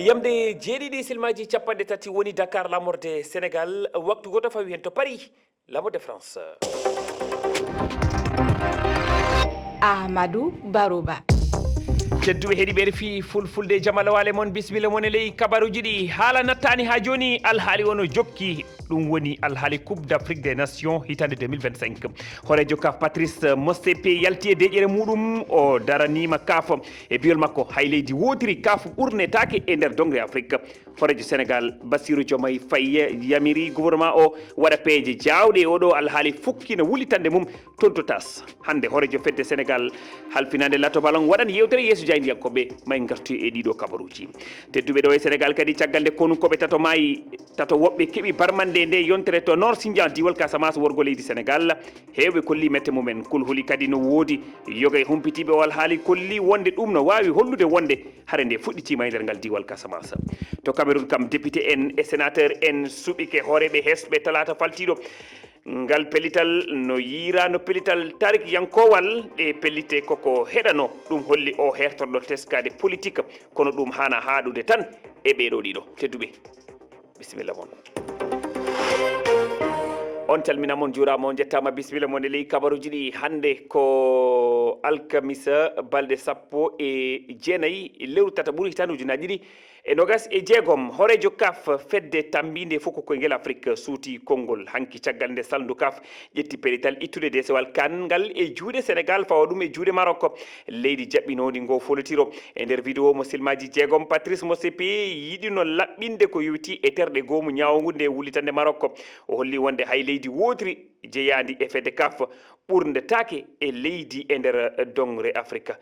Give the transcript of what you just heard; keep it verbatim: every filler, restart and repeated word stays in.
Yamde jeeɗiɗi silmaji capanɗe tati woni Dakar lamorde Sénégal, waktu goto fawi hen to Paris, lamorde France. Amadou Barouba. Tedduɓe heɗiɓe R F I Fulfulde, jamalawale mon, bisimilla mon e ley kabaruji ɗi. Haala nattani ha joni, alhaali ono jokki. Ɗum woni alhaali Coupe d'Afrique des Nations hitande deux mille vingt-cinq. Hooreejo kaf Patrice Motsepe yalti e deƴƴere muɗum, o daranima kaf e biyol makko hay leydi wotiri kaf ɓurnetake e nder dongre Afrique. Hooreejo Sénégal Bassirou Diomaye Faye yamiri gouvernement o waɗa peeje jawɗe e oɗo alhaali, fukkina wullitande mum toon to tas. Hande hooreejo fedde Sénégal halfinande lato ballon waɗan yewtere yeeso jaayndiyankoɓe. May gartu e ɗiɗo kabaruji. Tedduɓe, ɗo e Sénégal kadi, caggal nde konukoɓe tato maayi, tato woɓɓe keɓi barmande nde yontere to Nord Sindian, diiwal Casamance, worgo leydi Sénégal, heewɓe kolli mette mumen. Kulhuli kadi no woodi. Yoga e humpitiiɓe o alhaali kolli wonde ɗum no waawi hollude wonde hare nde fuɗɗitiima e nder ngal diiwal Casamance. To Cameroun kam, député en e sénateur en suɓike hooreeɓe hesɓe talaata faltiiɗo. Ngal pellital no yiira no pellital tarik yankowal. Ɗe pellite koko heɗano. Ɗum holli o hertorɗo teskaade politique, kono ɗum hana haɗude tan e ɓeeɗo ɗiɗo. Tedduɓe, bisimilla mon. On calminama, on juurama, on jettama, bisimilla mon e ley kabaruji ɗi. Hande ko alkamisa, balɗe sappo e jeenayi lewru tataɓuru, hitande ujunaji ɗiɗi e nogas e jeegom. Hooreejo kaf, fedde tammbinde fuku koyngel Afrik, suuti konngol hanki caggal nde salndu kaf ƴetti pellital ittude deesewal kan ngal e juuɗe Senegal, fawa ɗum e juuɗe Marok, leydi jaɓɓinoondi ngo folotiro. E nder vidéo mo silmaji jeegom, Patrice Motsepe yiɗino laɓɓinde ko yowiti e terɗe goomu ñaawo ngu nde wullitande Marok. O holli wonde hay leydi wootiri jeyaandi e fedde kaf ɓurnde taake e leydi e nder dongre Afrik.